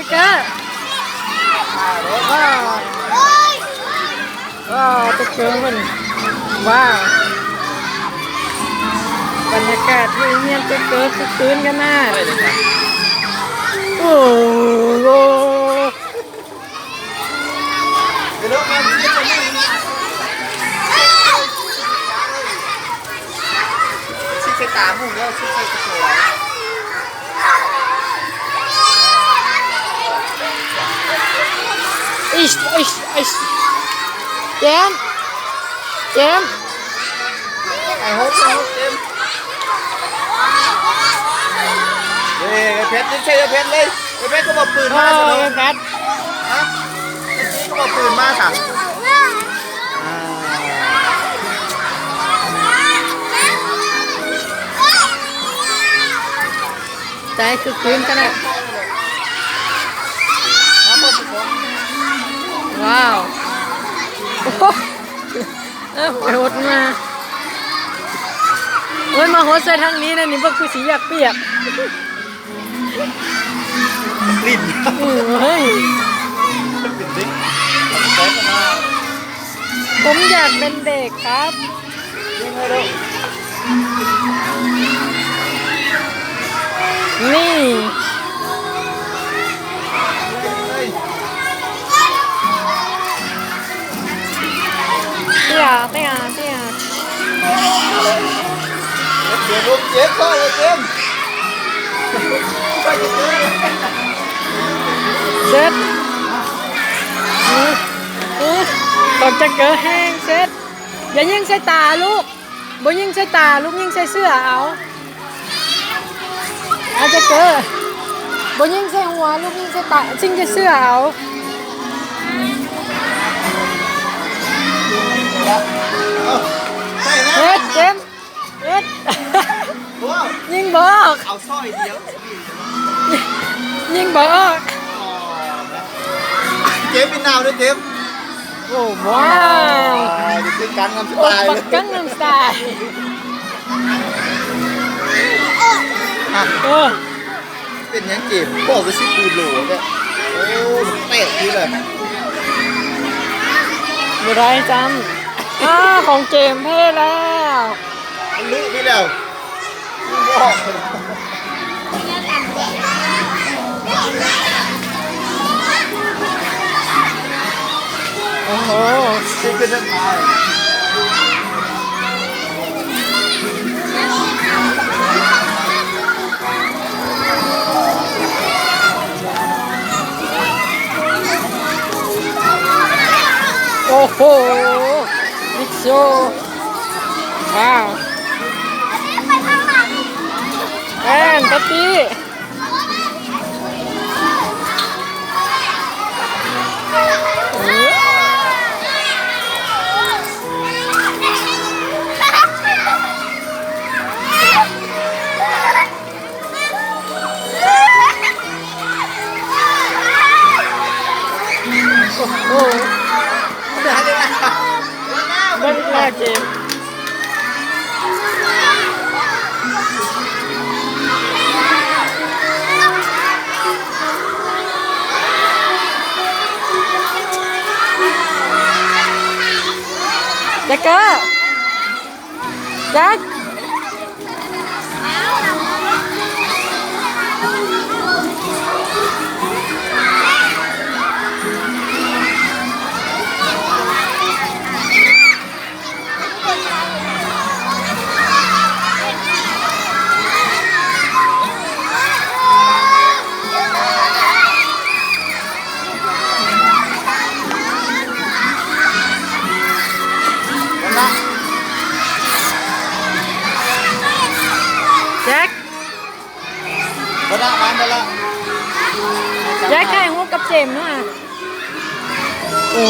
ເກີ ວ້າວ ວ້າວ ເຈົ້າເກີເພິ່ນ ວ້າວ ບັນຍາກາດທີ່ໂຮງຮຽນເຈົ້າເກີ ຄຶກຄື້ນຂະໜາດ ໂອ້ໂຫ. ຊິໃສ່ຕາໝູ່ເດີ ຊິໃສ່ກະໂປງ. ອິດ ອິດ ອິດ ເຈມ ເຈມ ໄອ້ຫົກ ໄອ້ຫົກ ເຈມ ເອີ ເພັດ ຍິງໃສ່ເພັດເລີຍ ເພັດກໍບໍ່ປືນມາຊະເນາະ ເອີ ເພັດ ຮະ ເມື່ອກີ້ກໍບໍ່ປືນມາຊະ ອ່າ. ໃຈຄຶກຄື້ນຂະໜາດ ວ້າວ ໂອ້ໂຫ ເອີ ໄປຫົດມາ ໂອ້ຍ ມາຫົດໃສ່ທາງນີ້ນະ ນີ້ບໍ່ຄືຊິຢາກປຽກ ຫຼິ້ນ ເອີ ເປັນເດັກ ຜົມຢາກເປັນເດັກຄັບ. ນີ້ ເຕະ ເຕະ ເຕະ ເຈັບ ເຈັບ ເຈັບ ເຈັບ ເຈັບ ເຊັດ ອື ອື ຂອງຈັກເກີແຮງ ເຊັດ ຢ່າຍິງໃສ່ຕາລູກ ບໍ່ຍິງໃສ່ຕາລູກ ຍິງໃສ່ເສື້ອເອົາ ອາຈະເກີ ບໍ່ຍິງໃສ່ຫົວລູກ ຍິງໃສ່ຕາ ຍິງໃສ່ເສື້ອເອົາ ເຮັດ ເຈັບ ເຮັດ ຍິງບໍ່ອອກ ເອົາຊ້ອຍດຽວ ຍິງບໍ່ອອກ ເຈັບ ເປັນໜາວເດີ ເຈັບ. ໂອ້ ວ້າວ ໂອ້ຍ ຄືກັງນຳສະຕາຍ ໂອ້ ບັກກັງນຳສະຕາຍ ອ່ະ ໂອ້ ເປັນຫຍັງເກມ ບອກໄປຊິປູໂຫຼແທ້ ໂອ້ ແຕກຄືແບບ ບໍ່ໄດ້ຈ້ຳ ອ້າ ຂອງເກມເພແລ້ວ ທະລຸໄປແລ້ວ. ໂອ້ໂຫ ຊິຂຶ້ນທາງທ້າຍ ໂອ້ໂຫ ບິກໂຊ ວ້າວ ແອນ ປາຕີ້. Jack. Jack. ແຈັກ ບໍ່ໄດ້ ມາແລ້ວລະ ແຈັກ ຖ່າຍຮູບກັບເຈມເນາະ ໂອ້